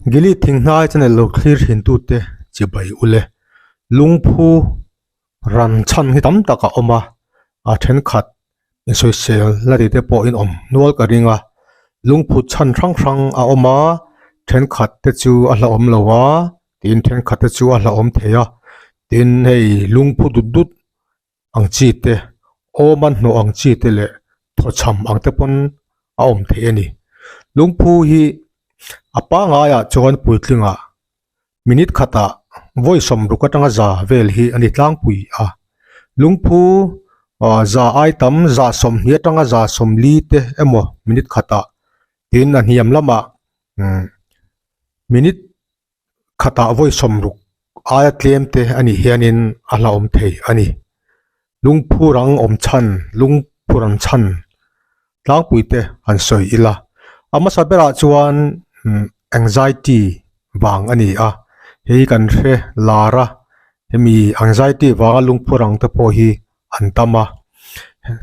Gili thinghnai channel lo thlir thin tute chibai ule lungphu ran chhan hi tam tak a awm a a thenkhat insawisel la ti te pawh in awm nual ka ring a lungphu chhan hrang hrang a awm a thenkhat te chu a hlauhawm lo a tin thenkhat te chu a hlauhawm thei a tin hei lungphu dut dut ang chi te awm a hnawh ang chi te leh thawchham ang te pawn a awm thei a ni. Lungphu hi a pangaiah chuan puitlingah minute khatah vawi sawmruk atanga za vel hi a ni tlangpui a. Lungphu ah za ai tam za sawmhnih atanga za sawmli te emaw minute khatah tin a hniam lamah umm minute khatah vawi sawmruk aia tlem te a nih hianin a hlauhawm thei a ni. Lungphu rang awm chhan lungphu rang chhan tlangpui te han sawi ila a hmasa berah chuan anxiety vang a ni a hei kan hre lar a hemi anxiety vanga lungphu rang te pawh hi an tam a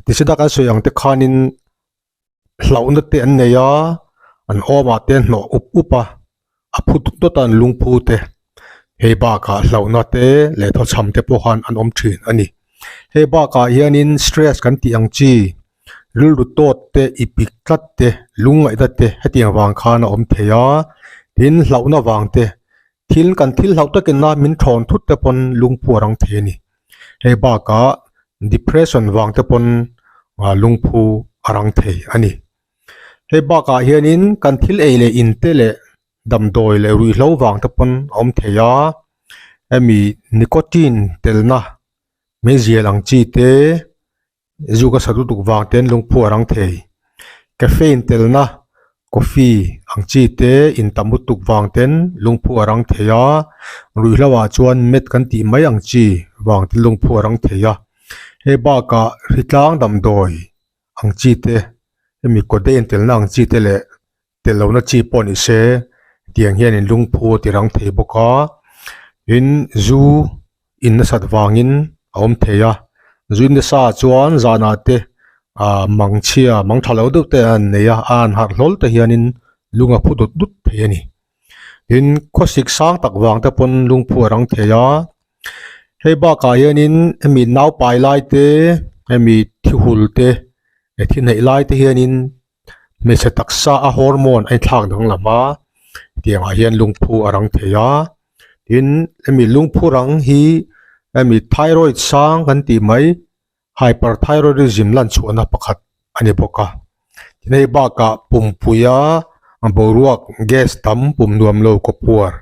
tichuan a kan sawi ang te khanin. hlauhna te an nei a an awmah te an hnawh up up a a phu dut dut a an lungphu te hei bakah hlauhna te leh thawchham te pawh khan an awm thin a ni hei bakah hianin stress kan tih ang chi rilru tawt te ipik tlat te lungngaihna te hetiang vang khan a awm thei a tin hlauhna vang te thil kan thil hlauh takin a min thawn thut te pawn lungphu a rang thei a ni. Hei bakah depression vang te pawn ah lungphu a rang thei a ni. Hei bakah hianin kan thil ei leh in te leh damdawi leh ruihhlo vang te pawn a awm thei a hemi nicotine telna meizial ang chi te. Zu ka sa lutuk vang ten lungphu a rang thei. Caffeine telna coffee ang chi te in tam lutuk vang ten lungphu a rang thei a, ruihhlo ah chuan meth kan tih mai ang chi vang ten lungphu a rang thei a. Hei bakah hritlang damdawi ang chi te hemi codeine telna ang chi te leh tel lohna chi pawh ni se tiang hianin lungphu a ti rang thei bawk a tin zu in nasat vangin a awm thei a zu in nasa ah chuan zanah te ah mangchhia mang tha lo deuh te an nei a a han harh hlawl te hianin lung a phu dut dut thei a ni tin khawsik sang tak vang te pawn lungphu a rang thei a hei bakah hianin hemi naupai lai te hemi thi hul te thi hnaih lai te hianin. Hmeichhe taksa a hormone a inthlak danglam a tiangah hian lungphu a rang thei a tin hemi lungphu rang hi hemi thyroid sang kan tih mai hyperthyroidism lan chhuahna pakhat a ni bawk a tin hei bakah pumpuia boruak gas tam pum nuam lo kaw puar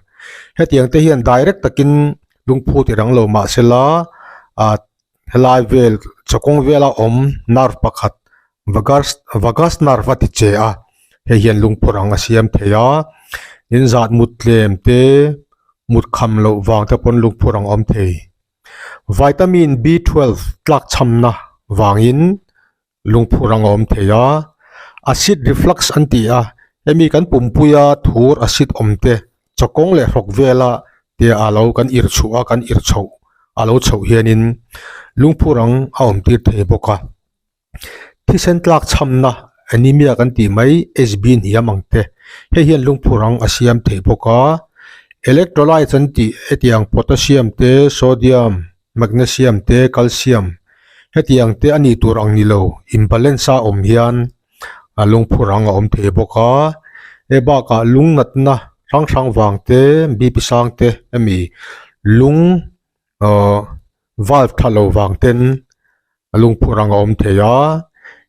hetiang te hian direct takin lungphu ti rang lo mahsela ah helai vel chawkawng vela awm nerve pakhat vagas vagas nerve a ti che a hei hian lungphu rang a siam thei a tin zat mut tlem te mut kham loh vang te pawn lungphu rang a awm thei vitamin b twelve tlak chhamna vangin lungphu rang a awm thei a acid reflux an ti a hemi kan pumpuia thur acid awm te chawkawng leh hrawk vela te a lo kan irh chhuah a kan irh chhoh a lo chhoh hianin lungphu rang a awm tir thei bawk a thisen tlak chhamna anemia kan tih mai H_B hniam ang te hei hian lungphu rang a siam thei bawk a electrolytes an tih hetiang potassium te sodium. Magnesium te calcium hetiang te a nih tur ang ni lo imbalance a awm hian a lungphu rang a awm thei bawk a hei bakah lung natna hrang hrang vang te B P sang te hemi lung ahh valve tha lo vang ten a lungphu rang a awm thei a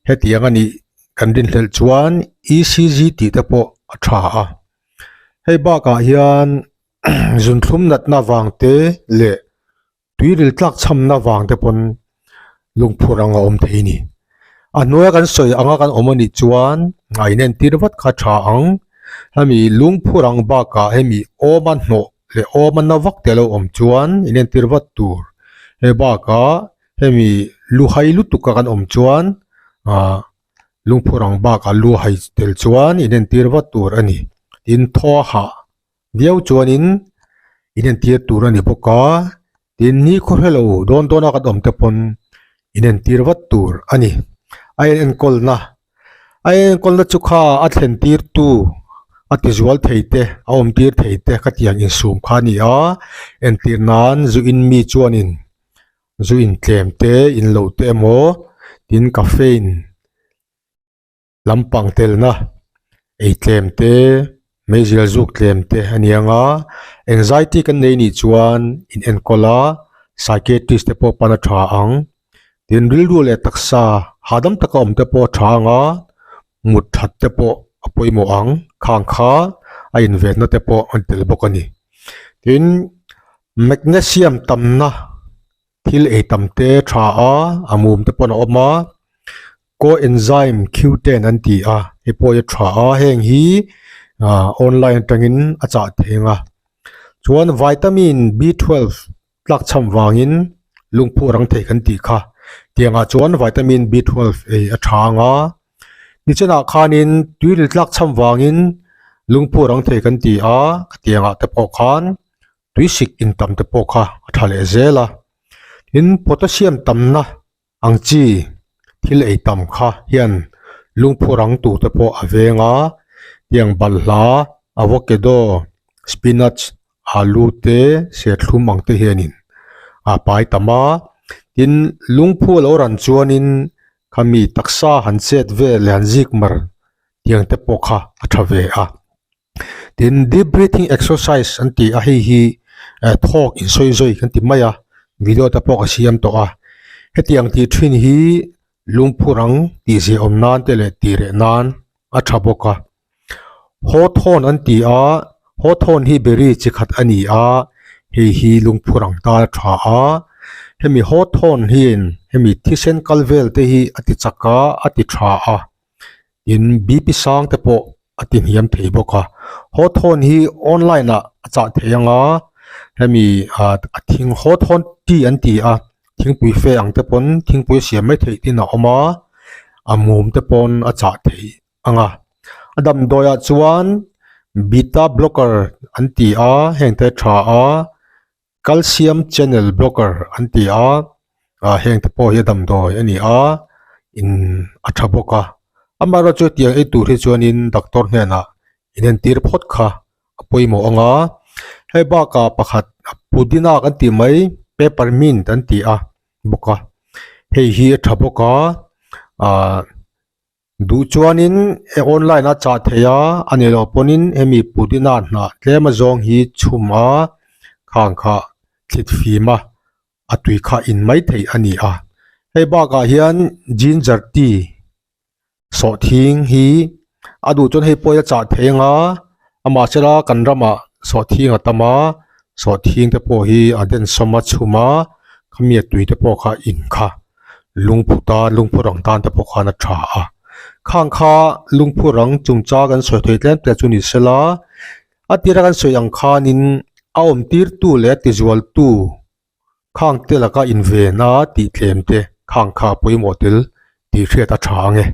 hetiang a nih kan rinhlelh chuan E C G tih te pawh a tha a hei bakah hian. Zunthlum natna vang te leh tuiril tlak chhamna vang te pawn lungphur ang a awm thei a ni. A hnuaia kan sawi anga kan awm anih chuan a inentir vat kha tha ang. Hemi lungphur ang bakah hemi awma hnawh leh awma na vak te lo awm chuan inentir vat tur. Hei bakah hemi luhai lutuk a kan awm chuan ah lungphur ang bakah luhai tel chuan inentir vat tur a ni. Tin thaw hah. Viau chuanin inentir tur a ni bawk a, tin ni khaw hrelo dawn dawn a kan awm te pawn inentir vat tur a ni. A enkawlna a enkawlna chu kha a thlen tir tu a a ti zual thei te a awm tir thei te ka tiang insum kha a ni a entir nan zu in mi chuanin zu in tlem te in lo te emaw tin caffeine lampang telna ei tlem te meizial zuk tlem te a ni ang a anxiety kan nei nih chuan in enkawl a psychiatrist te pawh pan a tha ang tin rilru leh taksa hahdam taka awm te pawh a tha ang a mut that te pawh a pawimawh ang khang kha a invenna te pawh a ni tel bawk a ni tin magnesium tamna thil ei tam te tha a a mum te pawn a awm a coenzyme Q10 an ti a hei pawh hi a tha a heng hi ah online atangin a chah theng a chuan vitamin B12 tlak cham vangin lungphu a rang thei kan tih kha tiangah chuan vitamin B12 ei a tha ang a nichenah khanin tuiril tlak cham vangin lungphu a rang thei kan ti a tiangah te pawh khan tuisik intam te pawh kha a tha leh zel a tin potassium tamna ang chi thil ei tam kha hian lungphu rang tur te pawh a veng a tiang balhla avocado spinach alu te serthlum ang te hianin a pai tam a tin lungphu a lo ran chuanin khami taksa han chet vel leh han zik mar tiang te pawh kha a tha ve a. Tin deep breathing exercise an ti a hei hi eh thawk in sawi zawi kan ti mai a video te pawh ka siam tawh a hetiang tih thin hi lungphu rang tih zia awm nan te leh tih reh nan a tha bawk a hawthorn an ti a hawthorn hi berry chi khat a ni a hei hi lungphu rang tan a tha a hemi hawthorn hian hemi thisen kal vel te hi a ti chak a a ti tha a. Tin BP sang te pawh a ti hniam thei bawk a hawthorn hi online ah a chah thei ang a hemi ah a thing hawthorn tea an ti a thingpui fe ang te pawn thingpui a siam mai theih tin a awm a a mum te pawn a chah theih ang a a damdawi ah chuan beta blocker an ti a heng te a tha a. Calcium channel blocker an ti a ah heng te pawh hi a damdawi a ni a in a tha bawk a amaherawhchu hetiang ei tur hi chuanin doctor hnenah inentir phawt kha a pawimawh ang a hei bakah pakhat pudina kan tih mai peppermint an ti a bawk a hei hi a tha bawk a ah. Duh chuanin e online a chah theih a, a nih loh pawhin hemi pudina hnah tlem azawng hi chhum a, khang kha thlit fim a, a tui kha in mai theih a ni a. Hei bakah hian ginger tea sawhthing hi a duh chuan hei pawh hi a chah theih ang a, amahsela kan ramah sawhthing a tam a, sawhthing te pawh hi a densawm a chhum a, khami a tui te pawh kha in kha. Lungphu tan lungphu rang tan te pawh khan a tha a khang kha lungphu rang chungchang kan sawi thei tlem te chu ni sela a tira kan sawi ang khanin a awm tir tu leh a tizual tu khang te laka inven a tih tlem te khang kha a pawimawh tel tih hriat a tha ang e.